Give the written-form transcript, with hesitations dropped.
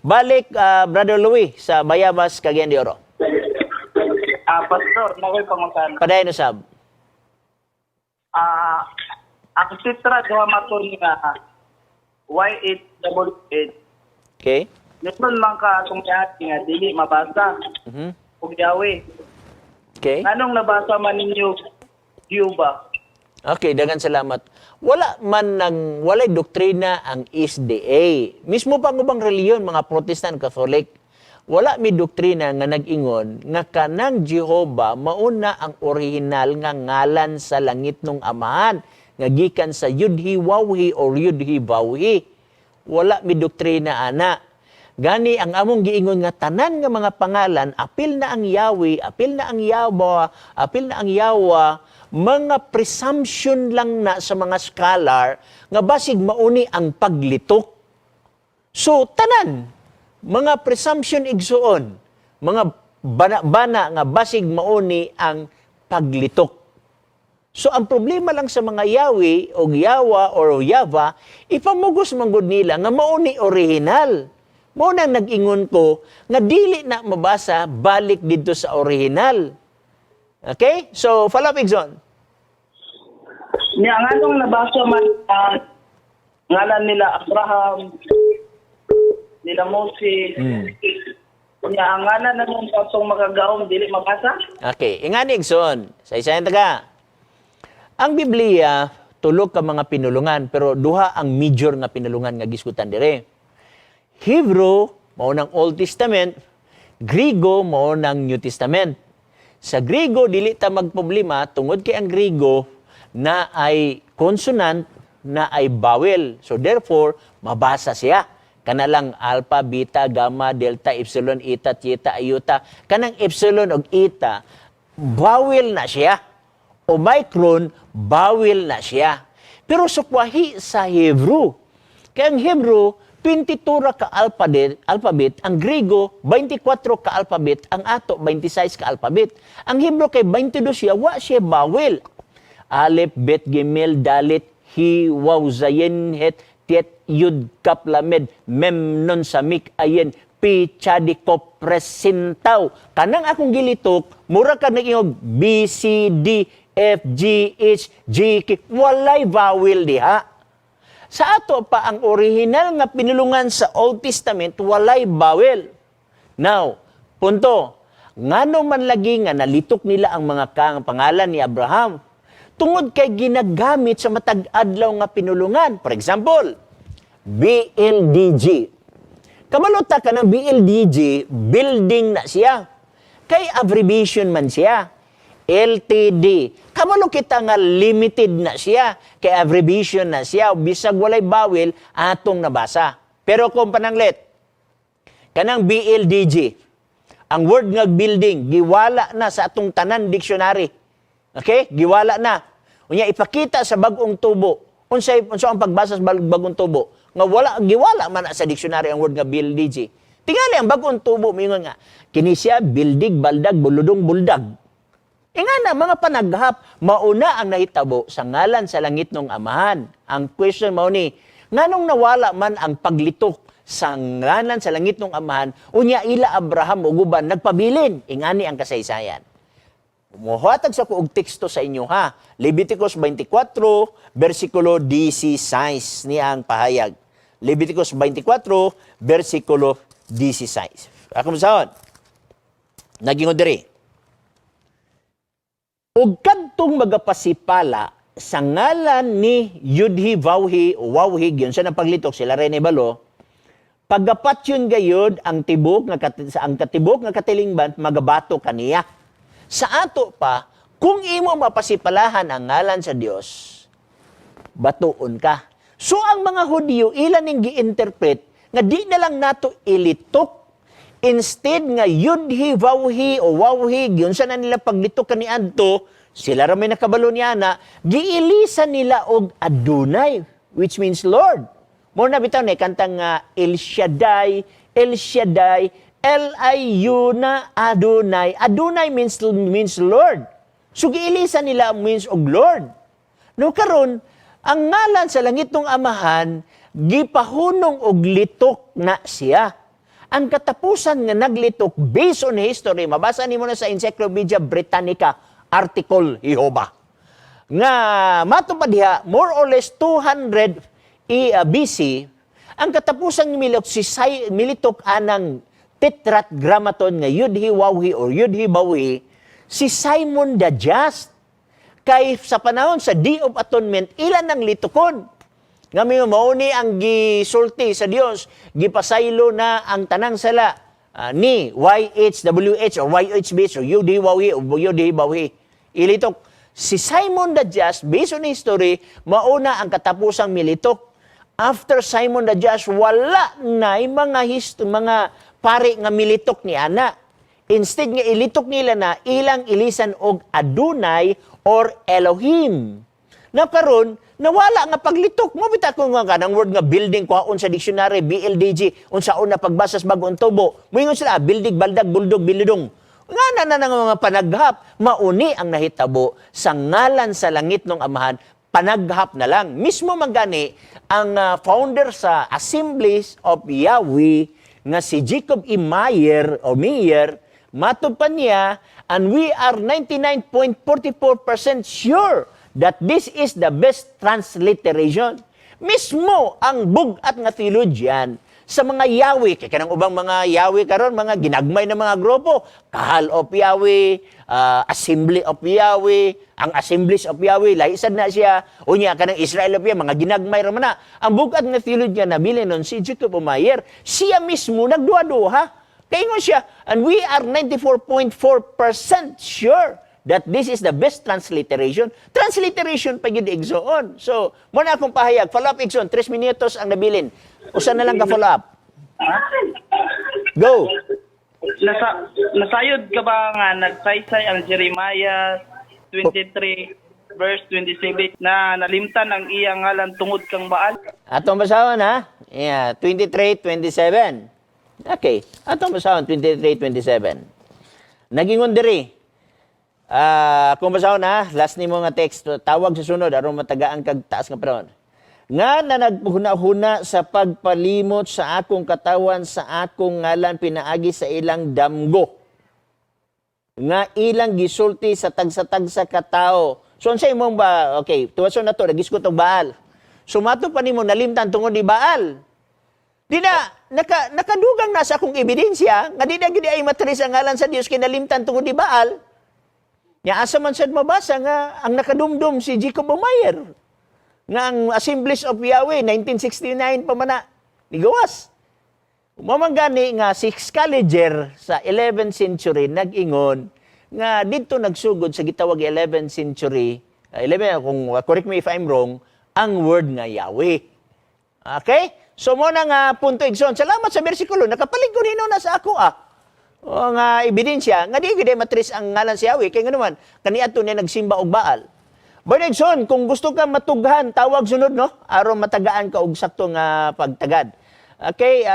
Balik, Brother Louis sa Bayabas, Cagayan de Oro. Ah, Pastor, naa ko'y pangutana. Padayon usab. Ang tetragrammaton nga Y888, meron man ka atong yati nga dili mabasa og Yahweh. Nganong nabasa man ninyo Cuba? Okay, daghang salamat. Wala man nang walay doktrina ang SDA. Mismo pa ang ubang relihiyon, mga Protestant, Catholic, wala mi doktrina nga nag-ingon nga kanang Jehova mauna ang orihinal nga ngalan sa langit nung Amahan nga gikan sa Yudhi Wawhi or Yudhi Vawhi. Wala mi doktrina ana. Gani ang among giingon nga tanan nga mga pangalan, apil na ang Yahweh, apil na ang Yahweh, apil na ang Yahweh, mga presumption lang na sa mga scholar nga basig mauni ang paglitok. So tanan mga presumption, igsuon, mga bana-bana nga basig mauni ang paglitok. So ang problema lang sa mga Yahweh o Yawa or Yava, ipamugos man gud nila nga mauni original. Mao nang nag-ingon ko nga dili na mabasa balik didto sa original. Okay? So follow up, igsoon. Nya nganong nabasa man ang ngalan nila Abraham, nila Moses? Nya ang ngalan na nung atong makagagahom dili mabasa? Okay, ingani, igsoon. Sa isayan taga. Ang Biblia, tulo ka mga pinulungan, pero duha ang major nga pinulungan nga gisgutan dire. Hebrew, mao nang Old Testament. Grigo, mao nang New Testament. Sa Grigo, dili ta magproblema tungod kay ang Grigo na ay consonant, na ay vowel. So therefore, mabasa siya. Kana lang alpha, beta, gamma, delta, epsilon, eta, theta, iota. Kanang epsilon og eta, vowel na siya. Omicron, vowel na siya. Pero sukwahi sa Hebrew. Kaya ang Hebrew, 22 ra ka alphabet, ang Grigo, 24 ka alphabet, ang ato, 26 ka alphabet. Ang Hebrew kay 22 siya, wa siya vowel. Alef, Bet, Gimel, Dalet, He, Waw, Zayin, Het, Tet, Yud, Kap, Lamed, Mem, Nun, Samik, Ayin, P, Chadi, Kop, Pres, Sin, Taw. Kanang akong gilitok, mura ka nag B, C, D, F, G, H, G, K. Walay vowel diha. Sa ato pa ang original nga pinulungan sa Old Testament, walay vowel. Now, punto. Ngano man lagi nga nalitok nila ang mga kang pangalan ni Abraham? Tungod kay ginagamit sa matag adlaw nga pinulungan. For example, BLDG. Kabalo ta ka ng BLDG, building na siya. Kay abbreviation man siya. LTD. Kabalo kita nga limited na siya. Kay abbreviation na siya. Bisag walay vowel, atong nabasa. Pero kung pananglit, kanang BLDG, ang word nga building, giwala na sa atong tanan dictionary. Okay? Giwala na. Unya ipakita sa Bag-ong Tubo. Unsay unsa ang pagbasa sa Bagong Tubo? Nga wala giwala man na sa dictionary ang word nga BLDG. Tingali ang Bagong Tubo moingon nga kini siya bildig, baldag, buludong, buldag. Inga na, mga panaghap, mauna ang nahitabo sa ngalan sa langit ng Amahan. Ang question mao ni, nganong nawala man ang paglitok sa ngalan sa langit ng Amahan, unya ila Abraham ug uban nagpabilin? Ingani ang kasaysayan. Muhatag sa ko og teksto sa inyo ha. Leviticus 24, versikulo 16 ni ang pahayag. Leviticus 24, versikulo 16. Ako masahon. Nagingon diri. Ug kadtong magapasipala sa ngalan ni Yudhi Vawhi o Wawhi, yun sa paglitok sila Rene Balo, pagapatyon gayod ang tibok nga sa ang katibok nga katilingban magabato kaniya. Sa ato pa, kung imo mapasipalahan ang ngalan sa Dios, batuon ka. So ang mga Hudiyo ila ning gi-interpret nga di na lang nato ilitok. Instead nga Yudhi Vawhi o Wawhi, giunsa na nila paglitok kaniadto, sila ra may nakabalo niya na giilisan nila og Adonai, which means Lord. Mo na bitaw na kantang nga El Shaddai, El Shaddai, L-I-U na Adonai. Adonai means Lord. So giilisan nila means og Lord. No karon, ang ngalan sa langit ng Amahan gipahunong og litok na siya. Ang katapusan nga naglitok based on history, mabasa nimo na sa Encyclopedia Britannica article Jehovah. Nga matupad diha more or less 200 BC ang katapusan ni militok si militok anang Tetragrammaton nga Yudhi Wawhi or Yudhi Bawhi, si Simon the Just. Kay sa panahon sa Day of Atonement, ilan ang litokon. Nga may mauni ang gisulti sa Dios, gipasaylo na ang tanang sala ni YHWH or YHBH or Yudhi Wawhi or Yudhi Bawhi. Ilitok. Si Simon the Just, based on history, mauna ang katapusang militok. After Simon the Just, wala na mga pare nga militok ni ana. Instead nga ilitok nila na ilang ilisan og Adonai or Elohim. Na karon nawala nga paglitok mo bita ko nga kanang word nga building kwaon sa dictionary BLDG unsaon na pagbasa sa bag-ong tubo. Moingon sila building, baldag, bulldog, bilidong. Nga na na nga mga panaghap, mauni ang nahitabo sa ngalan sa langit ng Amahan, panaghap na lang. Mismo magani ang founder sa Assemblies of Yahweh nga si Jacob E. Meyer o Meyer, matod pa niya, "And we are 99.44% sure that this is the best transliteration." Mismo ang bug-at nga theologian sa mga Yahweh, kay kanang ubang mga Yahweh karon mga ginagmay na mga grupo, Kahal of Yahweh, Assembly of Yahweh, ang Assemblies of Yahweh, lahi sad na siya, unya kanang Israel of Yahweh, mga ginagmay ra man na. Ang bug-at nga theologian na bilin nun si Jacob Meyer, siya mismo nagduha-duha. Kaya ingon siya, "And we are 94.4% sure that this is the best transliteration." Transliteration pa gyud, igsoon. So, mo na akong pahayag. Follow up, igsoon. 3 minutos ang nabilin. Usa na lang ka follow up. Go. Nasayod ka ba nga nagsaysay ang Jeremiah 23 verse 27 na nalimtan ang iyang ngalan tungod kang Baal? Atong basahon ha. Yeah, 23:27. Okay. Atong basahon 23:27. Nagingon diri. Kung basahon ha, last nimo nga text, tawag sa sunod aron matagaan kag taas nga panahon. Nga na naghuna-huna sa pagpalimot sa akong katawan sa akong ngalan pinaagi sa ilang damgo nga ilang gisulti sa tagsa-tagsa ka tawo. So unsa imong ba, okay, tuwason na to, nagisgot og Baal. Sumato pa nimo nalimtan tungod ni Baal. Di na nakadugang na sa akong ebidensya nga di na gid ay matris ang ngalan sa Dios kay nalimtan tungod ni Baal. Nya asa man sad mabasa nga ang nakadumdum si Jacob Meyer nga ang Assemblies of Yahweh 1969 pa man na nigawas. Mao gani nga si Scaliger sa 11th century nag-ingon nga didto nagsugod sa gitawag 11th century, 11 kung correct me if I'm wrong, ang word nga Yahweh. Okay? So mo na nga punto, igsoon. Salamat sa bersikulo, nakapalig ko nino na sa ako ah. O nga ebidensya nga di gid matris ang ngalan si Yahweh kay ngano kaniadto niya nagsimba og Baal. Brother igsoon, kung gusto ka matughan, tawag sunod no, aron matagaan ka og sakto nga pagtagad. Okay,